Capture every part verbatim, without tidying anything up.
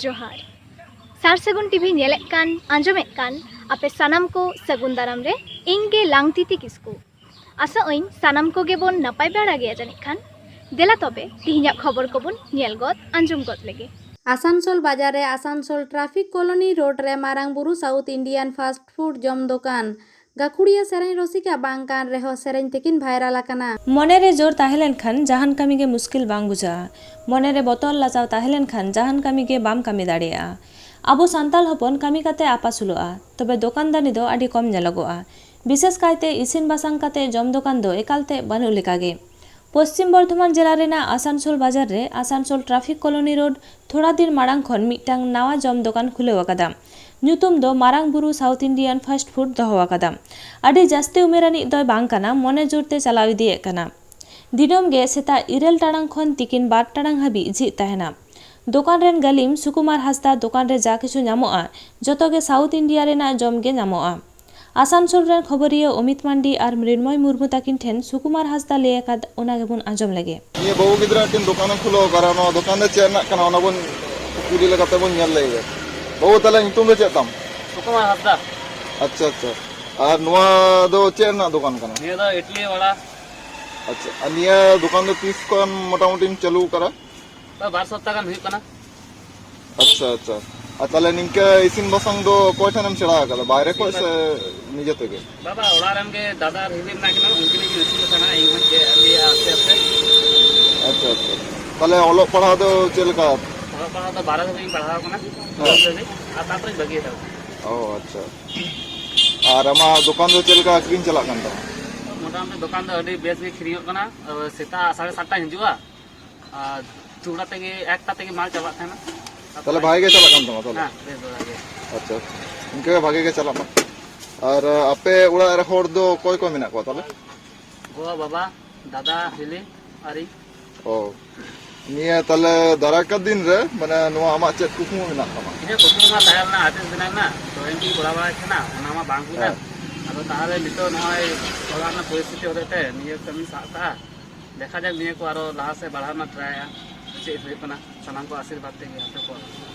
ᱡᱚᱦᱟᱨ᱾ ᱥᱟᱨ ᱥᱟᱹᱜᱩᱱ ᱴᱤᱵᱷᱤ ᱧᱮᱞᱮᱫ ᱠᱟᱱ, ᱟᱸᱡᱚᱢᱮᱫ ᱠᱟᱱ ᱟᱯᱮ ᱥᱟᱱᱟᱢ ᱠᱚ ᱥᱟᱹᱜᱩᱱ ᱫᱟᱨᱟᱢ ᱨᱮ ᱤᱧ ᱜᱮ ᱞᱟᱝᱛᱤᱛᱤ ᱠᱤᱥᱠᱩ᱾ ᱟᱥᱟᱜ ᱟᱹᱧ ᱥᱟᱱᱟᱢ ᱠᱚᱜᱮ ᱵᱚᱱ ᱱᱟᱯᱟᱭ ᱵᱟᱲᱟ ᱜᱮᱭᱟ ᱡᱟᱹᱱᱤᱡ ᱠᱷᱟᱱ᱾ ᱫᱮᱞᱟ ᱛᱚᱵᱮ ᱛᱤᱦᱤᱧᱟᱜ ᱠᱷᱚᱵᱚᱨ ᱠᱚᱵᱚᱱ ᱧᱮᱞ ᱜᱚᱫ, ᱟᱸᱡᱚᱢ ᱜᱚᱫ ᱞᱮᱜᱮ᱾ ᱟᱥᱟᱱᱥᱳᱞ ᱵᱟᱡᱟᱨ ᱨᱮ ᱟᱥᱟᱱᱥᱳᱞ ᱴᱨᱟᱯᱷᱤᱠ ᱠᱚᱞᱚᱱᱤ ᱨᱳᱰ ᱨᱮ ᱢᱟᱨᱟᱝ ᱵᱩᱨᱩ ᱥᱟᱣᱩᱛᱷ ᱤᱱᱰᱤᱭᱟᱱ ᱯᱷᱟᱥᱴ ᱯᱷᱩᱰ ᱡᱚᱢ ᱫᱚᱠᱟᱱ᱾ ᱜᱟᱹᱠᱷᱩᱲᱤᱭᱟᱹ ᱥᱮᱨᱮᱧ ᱨᱩᱥᱤᱠᱟ ᱵᱟᱝ ᱠᱟᱱ ᱨᱮᱦᱚᱸ ᱥᱮᱨᱮᱧ ᱛᱮᱠᱤᱱ ᱵᱷᱟᱭᱨᱟᱞ ᱟᱠᱟᱱᱟ᱾ ᱢᱚᱱᱮ ᱨᱮ ᱡᱳᱨ ᱛᱟᱦᱮᱸ ᱞᱮᱱᱠᱷᱟᱱ ᱡᱟᱦᱟᱱ ᱠᱟᱹᱢᱤ ᱜᱮ ᱢᱩᱥᱠᱤᱞ ᱵᱟᱝ ᱵᱩᱡᱷᱟᱹᱜᱼᱟ᱾ ᱢᱚᱱᱮ ᱨᱮ ᱵᱚᱛᱚᱨ ᱞᱟᱡᱟᱣ ᱛᱟᱦᱮᱸ ᱞᱮᱱᱠᱷᱟᱱ ᱡᱟᱦᱟᱱ ᱠᱟᱹᱢᱤ ᱜᱮ ᱵᱟᱢ ᱠᱟᱹᱢᱤ ᱫᱟᱲᱮᱭᱟᱜᱼᱟ᱾ ᱟᱵᱚ ᱥᱟᱱᱛᱟᱲ ᱦᱚᱯᱚᱱ ᱠᱟᱹᱢᱤ ᱠᱟᱛᱮ ᱟᱯᱟᱥᱩᱞᱚᱜᱼᱟ, ᱛᱚᱵᱮ ᱫᱚᱠᱟᱱ ᱫᱟᱹᱱᱤ ᱫᱚ ᱟᱹᱰᱤ ᱠᱚᱢ ᱧᱮᱞᱚᱜᱚᱜᱼᱟ᱾ ᱵᱤᱥᱮᱥ ᱠᱟᱭᱛᱮ ᱤᱥᱤᱱ ᱵᱟᱥᱟᱝ ᱠᱟᱛᱮ ᱡᱚᱢ ᱫᱚᱠᱟᱱ ᱫᱚ ᱮᱠᱟᱞᱛᱮ ᱵᱟᱹᱱᱩᱜ ᱞᱮᱠᱟᱜᱮ᱾ ᱯᱚᱥᱪᱤᱢ ᱵᱚᱨᱫᱷᱚᱢᱟᱱ ᱡᱮᱞᱟ ᱨᱮᱱᱟᱜ ᱟᱥᱟᱱᱥᱳᱞ ᱵᱟᱡᱟᱨ ᱨᱮ ᱟᱥᱟᱱᱥᱳᱞ ᱴᱨᱟᱯᱷᱤᱠ ᱠᱚᱞᱚᱱᱤ ᱨᱳᱰ ᱛᱷᱚᱲᱟ ᱫᱤᱱ ᱢᱟᱲᱟᱝ ᱠᱷᱚᱱ ᱢᱤᱫᱴᱟᱝ ᱱᱟᱣᱟ ᱡᱚᱢ ᱫᱚᱠᱟᱱ ᱠᱷᱩᱞᱟᱹᱣ ᱟᱠᱟᱫᱟ᱾ ᱧᱩᱛᱩᱢ ᱫᱚ ᱢᱟᱨᱟᱝ ᱵᱩᱨᱩ ᱥᱟᱣᱩᱛᱷ ᱤᱱᱰᱤᱭᱟᱱ ᱯᱷᱟᱥᱴ ᱯᱷᱩᱰ ᱫᱚᱦᱚ ᱟᱠᱟᱫᱟ᱾ ᱟᱹᱰᱤ ᱡᱟᱹᱥᱛᱤ ᱩᱢᱮᱨ ᱟᱹᱱᱤᱡ ᱫᱚᱭ ᱵᱟᱝ ᱠᱟᱱᱟ, ᱢᱚᱱᱮ ᱡᱳᱨ ᱛᱮ ᱪᱟᱞᱟᱣ ᱤᱫᱤᱭᱮᱫ ᱠᱟᱱᱟ᱾ ᱫᱤᱱᱟᱹᱢ ᱜᱮ ᱥᱮᱛᱟᱜ ᱤᱨᱟᱹᱞ ᱴᱟᱲᱟᱝ ᱠᱷᱚᱱ ᱛᱤᱠᱤᱱ ᱵᱟᱨ ᱴᱟᱲᱟᱝ ᱦᱟᱹᱵᱤᱡ ᱡᱷᱤᱡ ᱛᱟᱦᱮᱱᱟ᱾ ᱫᱚᱠᱟᱱ ᱨᱮᱱ ᱜᱟᱹᱞᱤᱢ ᱥᱩᱠᱩᱢᱟᱨ ᱦᱟᱸᱥᱫᱟ ᱫᱚᱠᱟᱱ ᱨᱮ ᱡᱟ ᱠᱤᱪᱷᱩ ᱧᱟᱢᱚᱜᱼᱟ, ᱡᱚᱛᱚ ᱜᱮ ᱥᱟᱣᱩᱛᱷ ᱤᱱᱰᱤᱭᱟ ᱨᱮᱱᱟᱜ ᱡᱚᱢ ᱜᱮ ᱧᱟᱢᱚᱜᱼᱟ᱾ ᱟᱥᱟᱱᱥᱳᱞ ᱨᱮᱱ ᱠᱷᱚᱵᱚᱨᱤᱭᱟᱹ ᱚᱢᱤᱛ ᱢᱟᱱᱰᱤ ᱟᱨ ᱢᱨᱤᱱᱢᱚᱭ ᱢᱩᱨᱢᱩ ᱛᱟᱹᱠᱤᱱ ᱴᱷᱮᱱ ᱥᱩᱠᱩᱢᱟᱨ ᱦᱟᱸᱥᱫᱟ ᱞᱟᱹᱭ ᱟᱠᱟᱫ, ᱚᱱᱟ ᱜᱮᱵᱚᱱ ᱟᱸᱡᱚᱢ ᱞᱮᱜᱮ᱾ ᱱᱤᱭᱟᱹ ᱵᱟᱹᱵᱩ ᱜᱤᱫᱽᱨᱟᱹ ᱢᱤᱫᱴᱮᱱ ᱫᱚᱠᱟᱱᱮ ᱠᱷᱩᱞᱟᱹᱣ ᱟᱠᱟᱫᱟ, ᱱᱚᱣᱟ ᱫᱚᱠᱟᱱ ᱨᱮ ᱪᱮᱫ ᱨᱮᱱᱟᱜ ᱠᱟᱱᱟ, ᱚᱱᱟ ᱵᱚᱱ ᱠᱩᱞᱤ ᱞᱮᱠᱟᱛᱮ ᱵᱚᱱ ᱧᱮᱞ ᱞᱮᱜᱮ᱾ ᱵᱟᱹᱵᱩ, ᱛᱟᱦᱞᱮ ᱧᱩᱛᱩᱢ ᱫᱚ ᱪᱮᱫ ᱛᱟᱢ? ᱥᱩᱠᱩᱢᱟᱨ ᱦᱟᱸᱥᱫᱟ᱾ ᱟᱪᱪᱷᱟ, ᱟᱪᱪᱷᱟ᱾ ᱟᱨ ᱱᱚᱣᱟ ᱫᱚ ᱪᱮᱫ ᱨᱮᱱᱟᱜ ᱫᱚᱠᱟᱱ ᱠᱟᱱᱟ? ᱱᱤᱭᱟᱹ ᱫᱚ ᱤᱰᱞᱤ ᱵᱟᱲᱟ᱾ ᱟᱪᱪᱷᱟ, ᱟᱨ ᱱᱤᱭᱟᱹ ᱫᱚᱠᱟᱱ ᱫᱚ ᱛᱤᱥ ᱠᱷᱚᱱ ᱢᱚᱴᱟᱢᱩᱴᱤᱢ ᱪᱟᱹᱞᱩ ᱟᱠᱟᱫᱟ? ᱛᱚ, ᱵᱟᱨ ᱥᱚᱯᱛᱟ ᱜᱟᱱ ᱦᱩᱭᱩᱜ ᱠᱟᱱᱟ᱾ ᱟᱪᱪᱷᱟ, ᱟᱪᱪᱷᱟ᱾ ᱟᱨ ᱛᱟᱦᱞᱮ ᱱᱤᱝᱠᱟᱹ ᱤᱥᱤᱱ ᱵᱟᱥᱟᱝ ᱫᱚ ᱚᱠᱚᱭ ᱴᱷᱮᱱᱮᱢ ᱥᱮᱬᱟ ᱟᱠᱟᱫᱟ, ᱵᱟᱭᱨᱮ ᱠᱷᱚᱡ ᱤᱥᱤᱱ ᱥᱮ ᱱᱤᱡᱮ ᱛᱮᱜᱮ? ᱵᱟᱵᱟ, ᱚᱲᱟᱜ ᱨᱮᱱ ᱜᱮ ᱫᱟᱫᱟ ᱟᱨ ᱦᱤᱞᱤ ᱢᱮᱱᱟᱜ ᱠᱤᱱᱟ, ᱩᱱᱠᱤᱱ ᱜᱮᱠᱤᱱ ᱤᱥᱤᱱ ᱵᱟᱥᱟᱝᱟ, ᱤᱧ ᱦᱚᱸᱧ ᱪᱮᱫ ᱤᱫᱤᱭᱟ ᱟᱥᱛᱮ ᱟᱥᱛᱮ᱾ ᱟᱪᱪᱷᱟ, ᱟᱪᱪᱷᱟ᱾ ᱛᱟᱦᱞᱮ ᱚᱞᱚᱜ ᱯᱟᱲᱦᱟᱣ ᱫᱚ ᱪᱮᱫ ᱞᱮᱠᱟ? ᱚᱞᱚᱜ ᱯᱟᱲᱦᱟᱣ ᱫᱚ ᱵᱟᱨᱚ ᱫᱷᱟᱹᱵᱤᱡ ᱤᱧ ᱯᱟᱲᱦᱟᱣ ᱟᱠᱟᱱᱟ, ᱦᱮᱸ᱾ ᱫᱚᱥ ᱫᱷᱟᱹᱵᱤᱡ, ᱟᱨ ᱛᱟᱨᱯᱚᱨᱮᱧ ᱵᱟᱹᱜᱤ ᱦᱟᱛᱟᱲ ᱠᱟᱫᱟ᱾ ᱚ, ᱟᱪᱪᱷᱟ᱾ ᱟᱨ ᱟᱢᱟᱜ ᱫᱚᱠᱟᱱ ᱫᱚ ᱪᱮᱫ ᱞᱮᱠᱟ ᱟᱹᱠᱷᱨᱤᱧ ᱪᱟᱞᱟᱜ ᱠᱟᱱ ᱛᱟᱢᱟ? ᱢᱚᱴᱟᱢᱩᱴᱤ ᱫᱚᱠᱟᱱ ᱫᱚ ᱟᱹᱰᱤ ᱵᱮᱥ ᱜᱮ ᱟᱹᱠᱷᱨᱤᱧᱚᱜ ᱠᱟᱱᱟ᱾ ᱥᱮᱛᱟᱜ ᱥᱟᱲᱮ ᱥᱟᱛᱴᱟᱧ ᱦᱤᱡᱩᱜᱼᱟ, ᱟᱨ ᱫᱩᱴᱟ ᱛᱮᱜᱮ, ᱮᱠᱴᱟ ᱛᱮᱜᱮ ᱢᱟᱞ ᱪᱟᱵᱟᱜ ᱛᱟᱦᱮᱱᱟ᱾ ᱛᱟᱦᱞᱮ ᱵᱷᱟᱜᱮ ᱜᱮ ᱪᱟᱞᱟᱜ ᱠᱟᱱ ᱛᱟᱢᱟ ᱛᱟᱦᱞᱮ? ᱦᱮᱸ, ᱵᱮᱥ ᱵᱟᱲᱟ ᱜᱮ᱾ ᱟᱪᱪᱷᱟ, ᱟᱪᱪᱷᱟ᱾ ᱤᱱᱠᱟᱹ ᱜᱮ ᱵᱷᱟᱜᱮ ᱜᱮ ᱪᱟᱞᱟᱜ ᱢᱟ᱾ ᱟᱨ, ᱟᱯᱮ ᱚᱲᱟᱜ ᱨᱮ ᱦᱚᱲ ᱫᱚ ᱚᱠᱚᱭ ᱠᱚ ᱢᱮᱱᱟᱜ ᱠᱚᱣᱟ ᱛᱟᱦᱞᱮ? ᱜᱚ, ᱵᱟᱵᱟ, ᱫᱟᱫᱟ, ᱦᱤᱞᱤ ᱟᱨ ᱤᱧ᱾ ᱚ, ᱱᱤᱭᱟᱹ ᱛᱟᱦᱞᱮ ᱫᱟᱨᱟᱭ ᱠᱟᱱ ᱫᱤᱱ ᱨᱮ, ᱢᱟᱱᱮ, ᱱᱚᱣᱟ ᱟᱢᱟᱜ ᱪᱮᱫ ᱠᱩᱠᱢᱩ ᱢᱮᱱᱟᱜ ᱛᱟᱢᱟ? ᱤᱧᱟᱹᱜ ᱠᱩᱠᱢᱩ ᱢᱟ ᱛᱟᱦᱮᱸ ᱞᱮᱱᱟ ᱟᱨᱴᱤᱥᱴ ᱵᱮᱱᱟᱣ ᱨᱮᱱᱟᱜ, ᱰᱨᱚᱭᱤᱝ ᱠᱚᱧ ᱠᱚᱨᱟᱣ ᱵᱟᱲᱟᱭᱮᱫ ᱛᱟᱦᱮᱱᱟ, ᱚᱱᱟ ᱢᱟ ᱵᱟᱝ ᱦᱩᱭ ᱞᱮᱱ᱾ ᱦᱮᱸ᱾ ᱟᱫᱚ ᱛᱟᱦᱞᱮ ᱱᱤᱛᱚᱜ ᱱᱚᱜᱼᱚᱭ ᱚᱲᱟᱜ ᱨᱮᱱᱟᱜ ᱯᱚᱨᱤᱥᱛᱷᱤᱛᱤ ᱦᱚᱛᱮᱡ ᱛᱮ ᱱᱤᱭᱟᱹ ᱠᱟᱹᱢᱤᱧ ᱥᱟᱵ ᱠᱟᱜᱼᱟ᱾ ᱫᱮᱠᱷᱟ ᱡᱟᱠ ᱱᱤᱭᱟᱹ ᱠᱚ ᱟᱨᱚ ᱞᱟᱦᱟ ᱥᱮᱫ ᱵᱟᱲᱦᱟᱣ ᱨᱮᱱᱟᱜ ᱴᱨᱟᱭᱟ, ᱪᱮᱫ ᱦᱩᱭᱩᱜ ᱠᱟᱱᱟ, ᱥᱟᱱᱟᱢ ᱠᱚ ᱟᱥᱤᱨᱵᱟᱫᱽ ᱛᱮᱜᱮ ᱦᱟᱱᱛᱮ ᱠᱚ᱾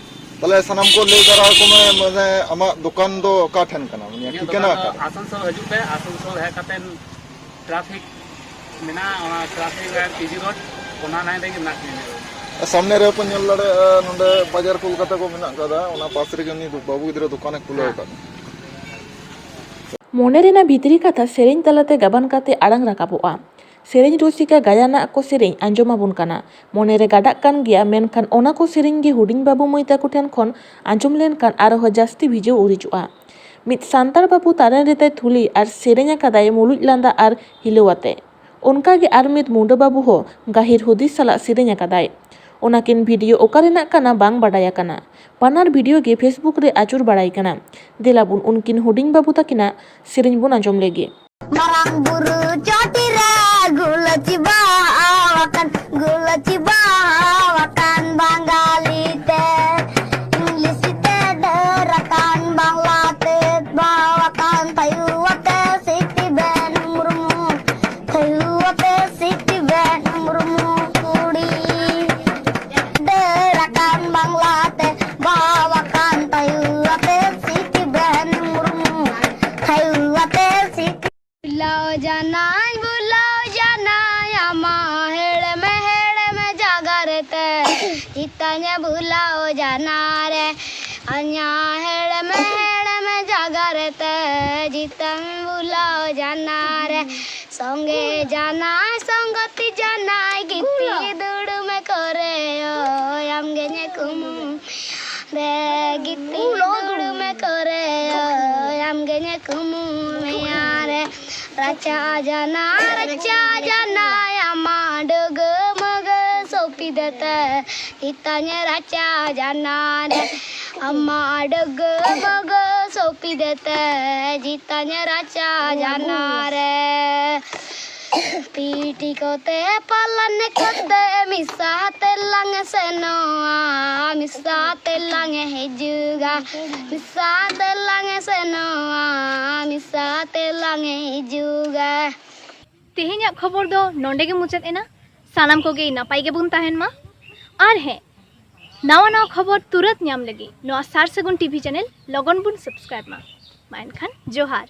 ᱛᱟᱦᱞᱮ ᱥᱟᱱᱟᱢ ᱠᱚ ᱞᱟᱹᱭ ᱫᱟᱨᱟ ᱟᱠᱚ ᱢᱮ, ᱢᱟᱱᱮ ᱟᱢᱟᱜ ᱫᱚᱠᱟᱱ ᱫᱚ ᱚᱠᱟ ᱴᱷᱮᱱ ᱠᱟᱱᱟ, ᱢᱟᱱᱮ ᱤᱧᱟᱹᱜ ᱴᱷᱤᱠᱟᱹᱱᱟ ᱫᱚᱠᱟᱱ ᱫᱚ ᱚᱠᱟ? ᱟᱥᱟᱱᱥᱳᱞ ᱦᱤᱡᱩᱜ ᱯᱮ, ᱟᱥᱟᱱᱥᱳᱞ ᱦᱮᱡ ᱠᱟᱛᱮ ᱴᱨᱟᱯᱷᱤᱠ ᱢᱮᱱᱟᱜᱼᱟ, ᱚᱱᱟ ᱴᱨᱟᱯᱷᱤᱠ ᱟᱨ ᱯᱤᱡᱤ ᱨᱳᱰ ᱚᱱᱟ ᱞᱟᱭᱤᱱ ᱨᱮᱜᱮ ᱢᱮᱱᱟᱜ ᱞᱤᱧᱟ᱾ ᱥᱟᱢᱱᱮ ᱨᱮᱦᱚᱸ ᱯᱮ ᱧᱮᱞ ᱫᱟᱲᱮᱭᱟᱜᱼᱟ, ᱱᱚᱰᱮ ᱵᱟᱡᱟᱨ ᱠᱳᱞᱠᱟᱛᱟ ᱠᱚ ᱢᱮᱱᱟᱜ ᱟᱠᱟᱫᱟ, ᱚᱱᱟ ᱯᱟᱥ ᱨᱮᱜᱮ ᱩᱱᱤ ᱫᱚ ᱵᱟᱹᱵᱩ ᱜᱤᱫᱽᱨᱟᱹ ᱫᱚᱠᱟᱱᱮ ᱠᱷᱩᱞᱟᱹᱣ ᱟᱠᱟᱫ᱾ ᱢᱚᱱᱮ ᱨᱮᱱᱟᱜ ᱵᱷᱤᱛᱨᱤ ᱠᱟᱛᱷᱟ ᱥᱮᱨᱮᱧ ᱛᱟᱞᱟᱛᱮ ᱜᱟᱵᱟᱱ ᱠᱟᱛᱮ ᱟᱲᱟᱝ ᱨᱟᱠᱟᱵᱚᱜᱼᱟ᱾ ᱥᱮᱨᱮᱧ ᱨᱩᱥᱤᱠᱟ ᱜᱟᱭᱟᱱᱟᱜ ᱠᱚ ᱥᱮᱨᱮᱧ ᱟᱸᱡᱚᱢ ᱟᱵᱚᱱ ᱠᱟᱱᱟ᱾ ᱢᱚᱱᱮ ᱨᱮ ᱜᱟᱰᱟᱜ ᱠᱟᱱ ᱜᱮᱭᱟ, ᱢᱮᱱᱠᱷᱟᱱ ᱚᱱᱟ ᱠᱚ ᱥᱮᱨᱮᱧ ᱜᱮ ᱦᱩᱰᱤᱧ ᱵᱟᱹᱵᱩ ᱢᱟᱹᱭ ᱛᱟᱠᱚ ᱴᱷᱮᱱ ᱠᱷᱚᱱ ᱟᱸᱡᱚᱢ ᱞᱮᱱᱠᱷᱟᱱ ᱟᱨᱦᱚᱸ ᱡᱟᱹᱥᱛᱤ ᱵᱷᱤᱡᱟᱹᱣ ᱩᱨᱤᱡᱚᱜᱼᱟ᱾ ᱢᱤᱫ ᱥᱟᱱᱛᱟᱲ ᱵᱟᱹᱵᱩ ᱛᱟᱨᱮᱱ ᱨᱮᱛᱟᱭ ᱛᱷᱩᱞᱤ ᱟᱨ ᱥᱮᱨᱮᱧ ᱟᱠᱟᱫᱟᱭ ᱢᱩᱞᱩᱡ ᱞᱟᱸᱫᱟ ᱟᱨ ᱦᱤᱞᱟᱹᱣ ᱟᱛᱮ᱾ ᱚᱱᱠᱟ ᱜᱮ ᱟᱨ ᱢᱤᱫ ᱢᱩᱸᱰᱟᱹ ᱵᱟᱹᱵᱩ ᱦᱚᱸ ᱜᱟᱹᱦᱤᱨ ᱦᱩᱫᱤᱥ ᱥᱟᱞᱟᱜ ᱥᱮᱨᱮᱧ ᱟᱠᱟᱫᱟᱭ᱾ ᱚᱱᱟᱠᱤᱱ ᱵᱷᱤᱰᱤᱭᱳ ᱚᱠᱟ ᱨᱮᱱᱟᱜ ᱠᱟᱱᱟ ᱵᱟᱝ ᱵᱟᱰᱟᱭ ᱟᱠᱟᱱᱟ᱾ ᱵᱟᱱᱟᱨ ᱵᱷᱤᱰᱤᱭᱳ ᱜᱮ ᱯᱷᱮᱥᱵᱩᱠ ᱨᱮ ᱟᱹᱪᱩᱨ ᱵᱟᱲᱟᱭ ᱠᱟᱱᱟ᱾ ᱫᱮᱞᱟ ᱵᱚᱱ ᱩᱱᱠᱤᱱ ᱦᱩᱰᱤᱧ ᱵᱟᱹᱵᱩ ᱛᱟᱹᱠᱤᱱᱟᱜ ᱥᱮᱨᱮᱧ ᱵᱚᱱ ᱟᱸᱡᱚᱢ ᱞᱮᱜᱮ᱾ ᱢᱟᱨᱟᱝ ᱵᱩᱨᱩ ᱪᱚᱴᱤᱨᱮ ᱜᱩᱞᱟᱹᱪᱤ ᱵᱟᱦᱟ ᱟᱠᱟᱱ, ᱜᱩᱞᱟᱹᱪᱤ ᱵᱟᱦᱟ ᱟᱠᱟᱱ ᱵᱟᱝᱜᱟᱞᱤ ᱛᱮ᱾ ᱤᱝᱞᱤᱥ ᱛᱮ ᱰᱷᱮᱨ ᱟᱠᱟᱱ, ᱵᱟᱝᱞᱟ ᱛᱮ ᱵᱟᱦᱟ ᱟᱠᱟᱱ, ᱛᱟᱭᱩ ᱟᱛᱮ ᱥᱤᱴᱤ ᱵᱮᱱ ᱢᱩᱨᱢᱩ, ᱛᱟᱭᱩ ᱟᱛᱮ ᱥᱤᱴᱤ ᱵᱮᱱ ᱢᱩᱨᱢᱩ ᱠᱩᱲᱤ᱾ ᱰᱷᱮᱨ ᱟᱠᱟᱱ ᱵᱟᱝᱞᱟ ᱛᱮ ᱵᱟᱦᱟ ᱟᱠᱟᱱ, ᱛᱟᱭᱩ ᱟᱛᱮ ᱥᱤᱴᱤ ᱵᱮᱱ ᱢᱩᱨᱢᱩ, ᱛᱟᱭᱩ ᱟᱛᱮ ᱥᱤᱴᱤ ᱵᱩᱞᱟᱣ ᱡᱟᱱᱟᱭ, ᱵᱩᱞᱟᱣ ᱡᱟᱱᱟᱭ, ᱟᱢᱟ ᱦᱮᱲᱮᱢ ᱦᱮᱲᱮᱢ ᱡᱟᱜᱟ ᱨᱮᱛᱮ ᱡᱤᱛᱟᱧᱮ ᱵᱩᱞᱟᱣ ᱡᱟᱱᱟ ᱨᱮ, ᱟᱧᱟ ᱦᱮᱲᱮᱢ ᱦᱮᱲᱮᱢ ᱡᱟᱜᱟ ᱨᱮᱛᱮ ᱡᱤᱛᱟᱧ ᱵᱩᱞᱟᱣ ᱡᱟᱱᱟ ᱨᱮ᱾ ᱥᱚᱸᱜᱮ ᱡᱟᱱᱟᱭ, ᱥᱚᱸᱜᱚᱛᱤ ᱡᱟᱱᱟᱭ, ᱜᱤᱛᱤ ᱫᱩᱲᱩᱢᱮ ᱠᱚᱨᱮ ᱳᱭ ᱟᱢᱜᱮ ᱧᱮ ᱠᱩᱢᱩ ᱨᱮ, ᱜᱤᱛᱤ ᱫᱩᱲᱩᱢᱮ ᱠᱚᱨᱮ ᱳᱭ ᱟᱢᱜᱮ ᱧᱮ ᱠᱩᱢᱩ ᱢᱮᱭᱟ ᱨᱮ᱾ ᱨᱟᱪᱟ ᱡᱟᱱᱟ, ᱨᱟᱪᱟ ᱡᱟᱱᱟ, ᱟᱢᱟ ᱰᱟᱹᱜᱟᱹ ᱢᱟᱹᱜᱟᱹ ᱥᱚᱯᱤᱫᱮᱛᱮ ᱡᱤᱛᱟᱧᱮ ᱨᱟᱪᱟ ᱡᱟᱱᱟ ᱨᱮ, ᱟᱢᱟ ᱰᱟᱹᱜᱟᱹ ᱢᱟᱹᱜᱟᱹ ᱥᱚᱯᱤᱫᱮᱛᱮ ᱡᱤᱛᱟᱧᱮ ᱨᱟᱪᱟ ᱡᱟᱱᱟ ᱨᱮ᱾ ᱯᱤᱴᱤ ᱠᱚᱛᱮ ᱯᱟᱞᱟᱱ ᱠᱚᱛᱮ ᱢᱤᱥᱟ ᱛᱮᱞᱟᱝ ᱥᱮᱱᱚᱜᱼᱟ, ᱢᱤᱥᱟ ᱛᱮᱞᱟᱝ ᱦᱤᱡᱩᱜᱼᱟ, ᱢᱤᱥᱟ ᱛᱮᱞᱟᱝ ᱥᱮᱱᱚᱜᱼᱟ, ᱢᱤᱥᱟ ᱛᱮᱞᱟᱝ ᱦᱤᱡᱩᱜᱼᱟ᱾ ᱛᱮᱦᱮᱧᱟᱜ ᱠᱷᱚᱵᱚᱨ ᱫᱚ ᱱᱚᱰᱮ ᱜᱮ ᱢᱩᱪᱟᱹᱫ ᱮᱱᱟ᱾ ᱥᱟᱱᱟᱢ ᱠᱚᱜᱮ ᱱᱟᱯᱟᱭ ᱜᱮᱵᱚᱱ ᱛᱟᱦᱮᱱ ᱢᱟ᱾ ᱟᱨ ᱦᱮᱸ, ᱱᱟᱣᱟ ᱱᱟᱣᱟ ᱠᱷᱚᱵᱚᱨ ᱛᱩᱨᱟᱹᱛ ᱧᱟᱢ ᱞᱟᱹᱜᱤᱫ ᱱᱚᱣᱟ ᱥᱟᱨ ᱥᱟᱹᱜᱩᱱ ᱴᱤᱵᱷᱤ ᱪᱮᱱᱮᱞ ᱞᱚᱜᱚᱱ ᱵᱚᱱ ᱥᱟᱵᱥᱠᱨᱟᱭᱤᱵ ᱢᱟ᱾ ᱢᱟ ᱮᱱᱠᱷᱟᱱ ᱡᱚᱦᱟᱨ᱾